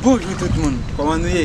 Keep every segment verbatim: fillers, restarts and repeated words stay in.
Bonjou tout moun, kòman nou ye?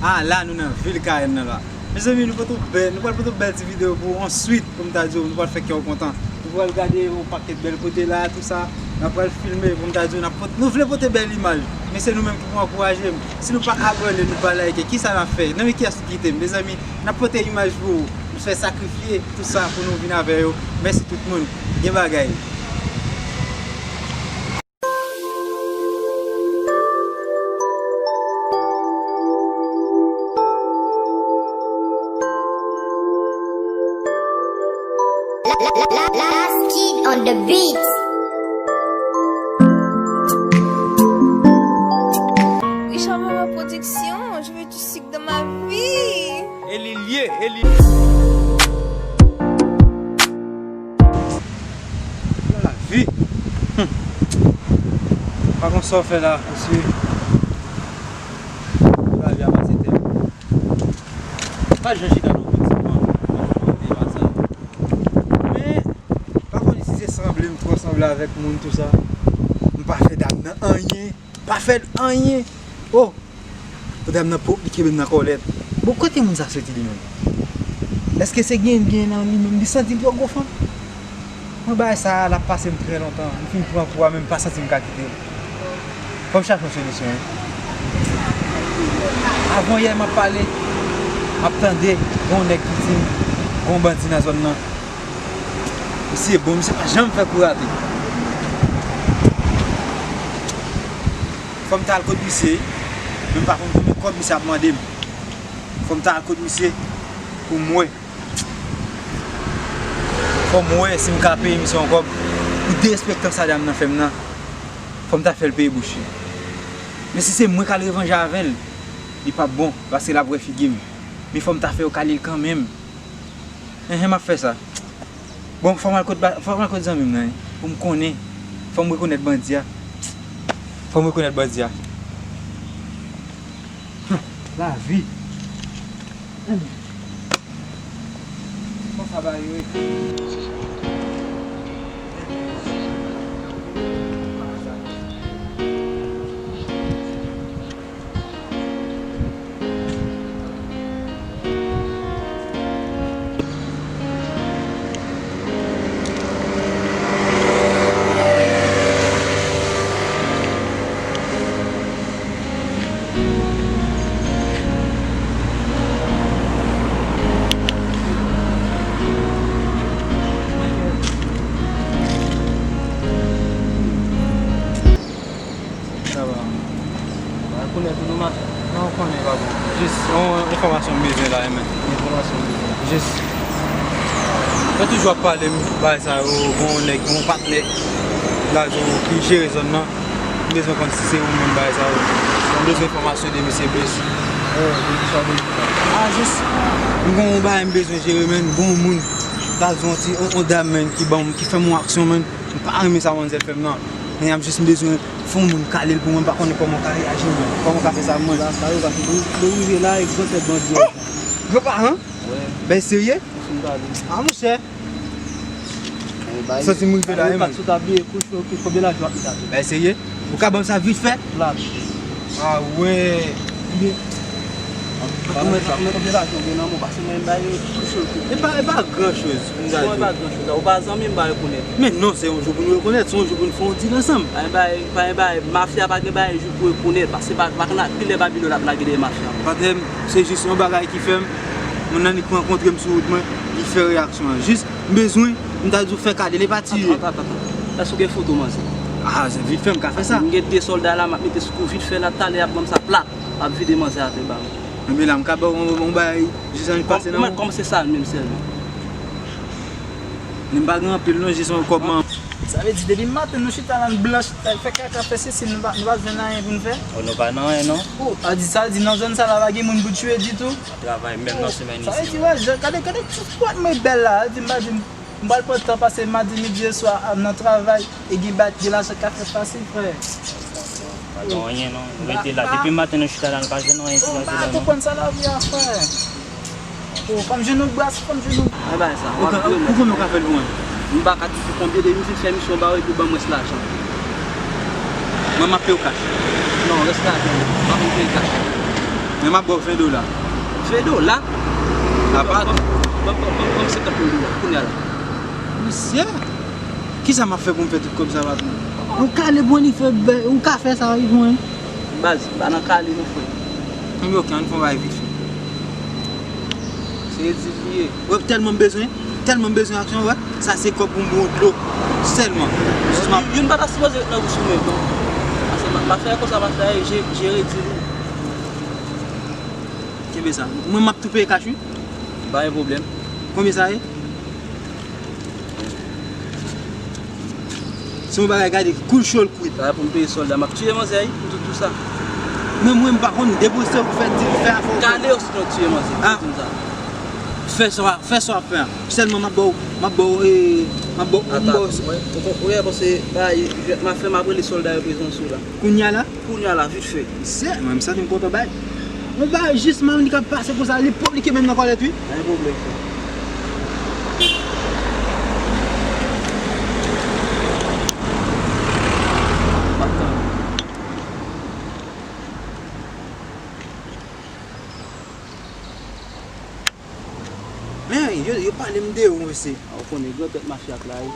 Ah, la nou nan vil Kayèn nan la. Mezanmi, nou pote yon bèl, nou pral pote yon bèl ti videyo pou ou answit, pou m ta di w, nou pral fè kè w kontan. Nou pral gade yon pakèt bèl kote la, tou sa. N ap pral filme, pou m ta di w, n ap pot-, nou vle pote bèl imaj. Men se nou menm ki pou ankouraje m. Si nou pa abòne, nou pa like, kisa n ap fè? Nan men kiyès nou kite m? Mezanmi, n ap pote imaj pou ou. Nou fè sakrifye tou sa pou nou vin avè yo. Mèsi tout moun. Gen bagay. Last Kid on the beat. Richard Mama Production, je veux du sucre dans ma vie. E li l ye, e li. Lavi. Hmm. Pa konn sa w fè la, mesye. Lavi a pase tèm. Pa jan chita nan pwodiksyon an. Men, pa konn si se sanble m twò sanble avèk moun, tou sa. M pa fè dam nan anyen. Pa fè l anyen. Oh! Dam nan pwòp, li kenbe m nan kòlèt. Bon, kote moun sa soti li menm? Èske se gen, gen nan li menm? Li santi l twò gwo fanm? Mwen bagay sa a, l ap pase m trè lontan. M fin pran kou a, men m pa santi m ka kite l. Fò m chache yon solisyon, wi. Avan yè, m ap pale, m ap tande, gen yon nèg ki di m, gen yon bandi nan zòn nan. Misye bon, misye pa janm fè kou rate. Fò m ta al kot misye, men m pa konn konbyen kòb misye ap mande m. Fò m ta al kot misye pou m wè. Fò m wè si m ka peye misye yon kòb pou derespektan sa dam nan fè m nan. Fò m ta fè l peye bouch li. Men si se mwen k al revanje avè l, li p ap bon, paske l ap wè figi m. Men fò m ta fè yo kale l kanmenm. Enhen, m ap fè sa. Bon, fò m al kot ba-, fò m al kot zanmi m nan, wi, pou m konnen. Fò m rekonèt bandi a. Fò m rekonèt bandi a. Hum, lavi. Hum. Konsa bagay yo ye. Sa va. Ba rekonèt ou nou mache. Non, ou konnen, pa bon. Jis yon enfòmasyon m bezwen la, men. Enfòmasyon m bezwen. Jis. Mwen toujou ap pale m bagay sa yo, bon nèg, bon patnè. La di w ki jere zòn nan. M bezwen konn si se ou menm bagay sa yo. M bezwen enfòmasyon de misye plis. Oh, de ki sa w bezwen? Ah, jis. M gon yon bagay m bezwen jere, men. Gon yon moun. La di w yon ti, yon, yon dam, men, ki ban m, ki fè m yon aksyon, men. M pa renmen sa manzè fè m nan. Men y ap jis m bezwen fè yon moun kale l pou mwen, m pa konnen kòman w ka reyaji, men. Kòman w ka fè sa pou mwen? La, sa yo pase. Bon, bon, rive la, e gran tèt bandi yo. Gran paran? Wi. Bagay serye? Ou fin pale. Ah, monchè. Santi m rive la, wi, men. Sou tabliye kouch yo, ki konbyen lajan w ap mete atè? Bagay serye? Ou ka ban m sa vit fè? Plat. Ah, wi. Ebyen, Kòman, kòman, konbyen lajan w gen nan men w? Pase mwen bay yo tou chou tou. E pa, e pa gran choz pou m ta di w. Bon, e pa gran choz la. Ou pa zanmi m, m pa rekonèt. Men non, se yon jou pou nou rekonèt, se yon jou pou nou fè yon deal ansanm. Pa gen bagay, pa gen bagay, mafya pa gen bagay jou pou rekonèt, paske pa, pa gen kilè Babilòn ap lage dèyè mafya. Patnè m, se jis yon bagay ki fè m, moun nan li rankontre m sou wout mwen, li fè reyaksyon an. Jis, m bezwen, m ta di w fè kale, li pa tiye. Atann, atann, atann. Èske w gen foto manzè? Ah, se vit fè m ka fè sa. M gen de sòlda la, m ap mete sou kou vit fè la, talè y ap ban m sa plat. Ap vide manzè atè ba mwen. Ebyen la, m ka ba w yon, yon bagay, jis annik pase nan men w. Kòman se sa menm sèlman? Men m pa gen anpil non, jis yon kòb man. Sa vle di, depi maten nou chita la, n blanch, fè kaka, fè sesi, nou pa, nou pa jwenn anyen pou n fè? Oh, nou pa nan anyen, non. Oh, a di sa, di nan zòn sa la, pa gen moun pou tchwe ditou. Travay, menm nan semèn isi. Sa vle di, wè, gade, gade, tout pòt mwen bèl la, di m pa di m. M pral pran tan pase madi, midi e swa a nan travay, e gen bat, gen lajan k ap fèt fasil, frè. Pa gen anyen, non. Nou rete la. Depi maten nou chita la, nou pa jwenn anyen pou nou fè la, non. Ou konprann sa lavi a, frè? Oh, fò m jwenn yon bras, fò m jwenn yon. Mwen bay sa. Ou konbyen w ka fè l pou mwen? M pa ka di pou konbyen de misye fè misyon ba ou epi ban mwen lajan. Mwen m ap peye w kach. Non, Rès lajan m, m ap vin peye kach. Men m ap ba w ven dola. Ven dola? Apa? Ban m, ban m, ban m, ban m senkant mil dola kounye a la. Mesye, kisa m ap fè pou m fè tout kòb sa, patwon? Ou kale bon, li fè bè, ou ka fè sa, wi, bon. Baz, m pa nan kale non, frè. Ebyen, oke, ann fè yon bagay vit fè. Se di l li ye. Wè, tèlman m bezwen, tèlman m bezwen aksyon, wè. Sa se kòb pou m bwè dlo sèlman. Jis m ap Youn pa ta sipoze ret nan bouch ou menm, non. Paske m ap fè konsa, m ap fè je-, jere di nou. Kenbe sa. Mwen, m ap tou peye kach, wi. Pa gen pwoblèm. Konbyen sa ye? Se yon bagay, gade, kou l cho, l kwit. Sa pou m peye sòlda, m ap tiye manzè, wi, pou tout, tout sa. Men mwen, m pa konn depoze pou fè di, fè afè. Kale osinon tiye manzè, ah, di m sa. Fè sa w ap, fè sa w ap fè a. Sèlman m ap ba w, m ap ba w, e, m ap ba w, m ap ba w. Ata, wè, ou kon-, ou wè, paske, bay, m ap fè, m ap rele sòlda yo prezan sou la. Kounye a la? Kounye a la, vit fè. Mesye, mwen, m santi m kontan bay. Mwen bay jis manm li k ap pase konsa, li pwòp, li kenbe m nan kòlèt, wi. Pa gen pwoblèm, frè. Men, yo, yo pale m de ou, mesye. A, ou konnen gran tèt mafya k la, wi.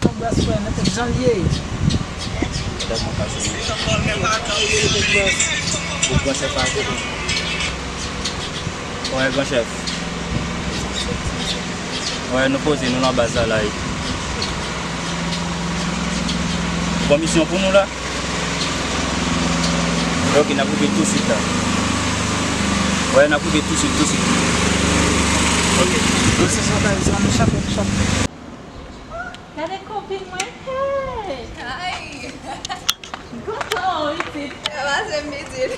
Bon, bòs, frè, men tout jan l ye. Tèlman kase. Pou gran chèf a kote. Wè, gran chèf. Wè, nou poze, nou nan baz la, la, wi. Bon misyon pou nou, la. Ok, n ap rive tousuit la. Wè, n ap rive tousuit, tousuit. Ok. Yo se santa, yo se nou chape, nou chape. Gade kopin mwen, hey! Ay! Gontan, wi, pitit. Sa pase, pitit.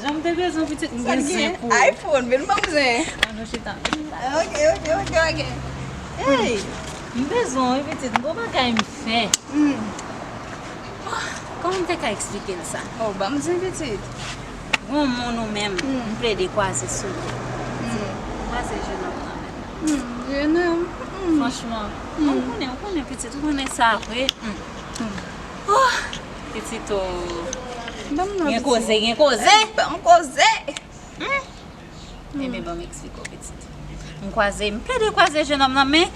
Jan m te bezwen, pitit, m gen zen pou ou. Sa gen? iPhone, vin ban m zen. An nou chita. Ok, ok, ok, ok. Hey! M bezwen w, wi, pitit, m gon bagay m fè. Hmm. Kòman m te ka eksplike l sa? Oh, ban m zen, pitit. Gon moun ou menm, hmm, m plede kwaze sou li. Hmm. M kwaze jenòm nan menm. Hmm, jenòm. Hmm. Franchman, hmm, ou konnen, ou konnen, pitit, ou konnen sa vre. Hmm. Hmm. Oh, pitit, oh. Ban m non, pitit. Gen koze, gen koze. Ban m koze. Hmm. Ebyen, ban m eksplike w, pitit. M kwaze, m plede kwaze jenòm nan, men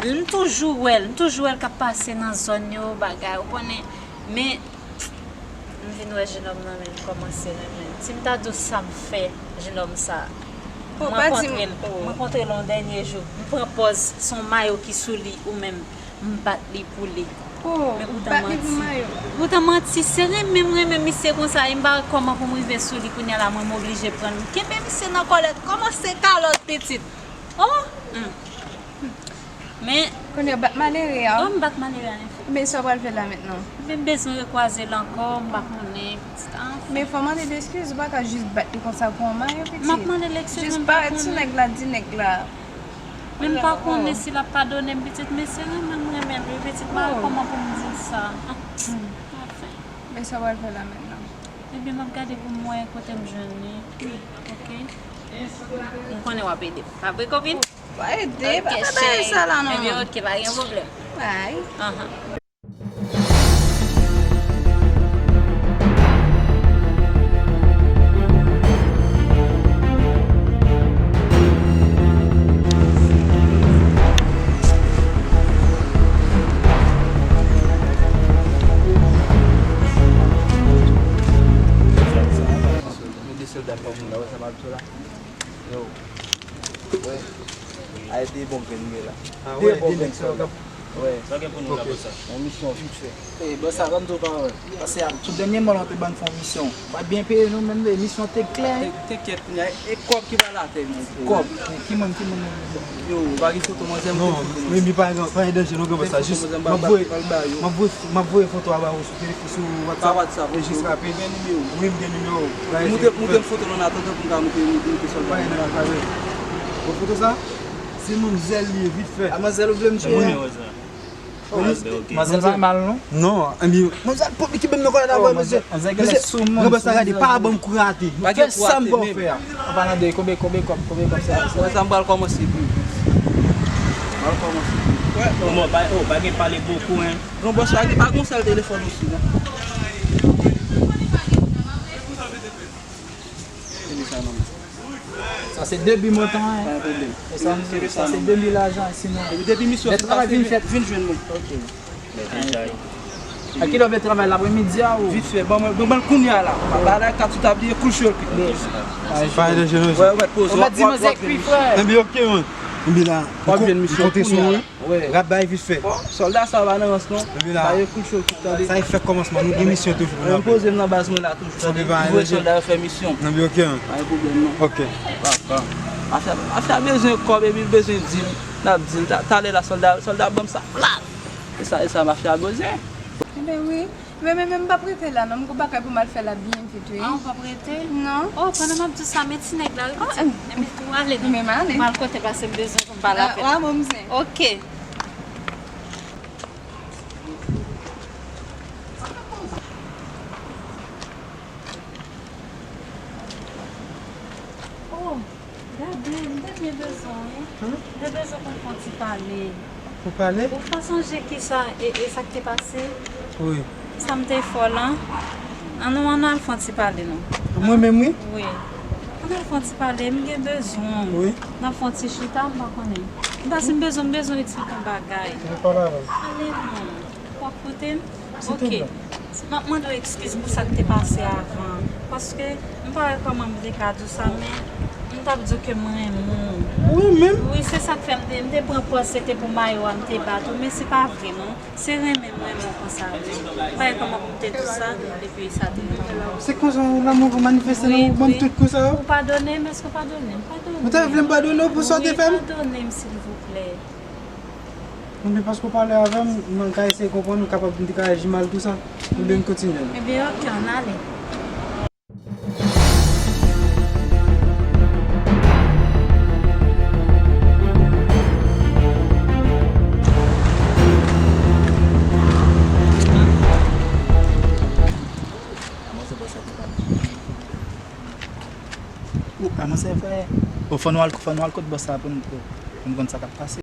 m toujou wè l, m toujou wè l k ap pase nan zòn yo, bagay, ou konnen. Men, m vin wè jenòm nan, men m kòmanse renmen l. Si m ta di w sa m fè jenòm sa, oh, mwen pa di m, kontre l, oh, mwen kontre l yon dènye jou. M pran pòz, se yon mayo ki sou li, ou menm. M bat li pou li. Oh, ou bat li pou mayo? Men poutan manti, poutan manti, se renmen m renmen misye konsa, e m pa wè kòman pou m rive sou li kounye a la, mwen m oblije pran l. M kenbe misye nan kòlèt, kòman se kalòt pitit? Oh! Hmm. Men kounye a w bat malere a? Oh, m bat malere a, anfen. Men sa w pral fè la mentnan? Men m bezwen rekwaze l ankò, m pa konnen, pitit, anfen. Men fò w mande l eskiz, ou pa ka jis bat li konsa pou yon mayo, pitit. M ap mande l eskiz, men m pa konnen. Jis parèt sou nèg la, di nèg la. Men m pa konnen si l ap padone m, pitit, men se renmen m renmen l, wi, pitit, m pa wè kòman pou m di l sa. Anfen. Men sa w pral fè la mentnan? Ebyen, m ap gade pou m wè kote m jwenn li. Ok? M konnen w ap ede m. Pa vre, kopin? W a ede, pa fè bagay sa la, non. Ebyen, ok, pa gen pwoblèm. Bye. Anhan. Yo. Wè. Ay, de bon grenn nou ye la. Ah, de bon grenn sòlda. Wè. Sa gen pou nou la, bòs la? Yon misyon vit fè. Eh, bòs la, ban m di w pawòl. Paske a, tout dènyèman, la, te ban n fè yon misyon. Pa t byen peye nou menm, men misyon te klè. Te, te kèt, kounye a, e kòb ki pral atè, men. Kòb. Ki moun, ki moun? Yo, ou pa gen foto manzè, m te foto manzè. Non, men pa gen, pa gen danje, non, granpòs la. Jis, m ap voye, m ap voye, m ap voye foto a ba ou sou telefòn, sou WhatsApp. Pa WhatsApp, e jis rapid. Ou gen nimewo? Wi, m gen nimewo. Moute, moute m foto nan atandan pou m ka moute, moute, moute sòlda. Pa gen danje, pa gen danje. Bon, foto sa, se manmzèl li ye, vit fè. A, manzèl ou vle m tiye a? Manzèl pa mal, non? Non, anbi, manzèl pòp li kenbe m nan kòlèt avè, mesye. Mesye, granpòs la, gade, pa ban m kou rate. M fè sa m ba w fè a. An palan de konbyen, konbyen kòb, konbyen kòb sa? Mwen sa m pral kòmanse pi. M pral kòmanse pi. Wè, bon, pa, oh, pa gen pale bokou, en. Bon, bòs, pa gen, pa gen sèl telefòn osi, non. Tande sa, non. Sa se debi montan, en. Pa gen pwoblèm. E sa, sa se debi lajan, sinon. Epi depi misyon fini, vin jwenn mwen. Ok. A kilè w vle travay, lapremidi a ou? Vit fè, ban mwen, ban mwen kounye a la. Ba la kat sou tabliye, koul cho l pik. Wè, wè, poze. Ou mèt di manzè kwi, frè. Enben, ok, man. Enben la, w ap jwenn misyon kounye a la. W ap bay vit fè. Sòlda sa pa nan rans non. Ba yo koul cho l pik, tande. Sa e fèk kòmansman, nou gen misyon toujou pou nou poze m nan baz mwen la toujou, tande. Voye sòlda yo fè misyon. Enben, ok, man. Pa gen pwoblèm non. Ok. Afè, afè a bezwen kòb epi l bezwen dil. N ap dil. Talè la, sòlda, sòlda ban m sa. Plat! E sa, e sa mafya a bezwen. Enben wi. Men, men, men, m p ap rete la, non. M gon bagay pou m al fè la byen vit, wi. Ah, ou p ap rete? Non. Oh, pandan m ap di sa, men ti nèg la, wi, pitit. Enben, tou ale, non. Men m ale. M al kote, paske m bezwen pou m pale avè l. Wa, wa, bon, m zen. Ok. Oh, gade, m te byen bezwen, wi. M te bezwen pou n fè yon ti pale. Pou pale? Ou pa sonje kisa, e, e sa k te pase? Wi. Sa m te fè w lan? Ann, ann al fè yon ti pale, non. Mwen menm, wi? Wi. Ann al fè yon ti pale, m gen bezwen w. Wi. N ap fè yon ti chita, m pa konnen. M pa si m bezwen, m bezwen eksplike yon bagay. Mwen pale avè w. Ale, non. W ap koute m? Ok. M ap mande w ekskiz pou sa k te pase avan. Paske m pa wè kòman m te ka di w sa, men m t ap di w ke m renmen w. Ou renmen m? Wi, se sa k fè m te, m te pran pòz se te pou mayo a m te bat ou, men se pa vre non. Se renmen m renmen w konsa, wi. M pa wè kòman pou m te di w sa, epi sa te renmen w. Se konsa lanmou w manifeste nan ou ban m tout kou sa yo? Ou padone m, èske w padone m? Padone m. Ou ta vle m padone w pou sa w te fè m? Wi, padone m, silvouplè. Enben, paske w pale avè m, mwen ka eseye konprann, ou kapab m te ka aji mal tou sa. Enben, n kontinye. Enben, ok, ann ale. Ou, kòman se fè? O, fò nou al, fò nou al kot bòs la pou n, pou n konn sa k ap pase.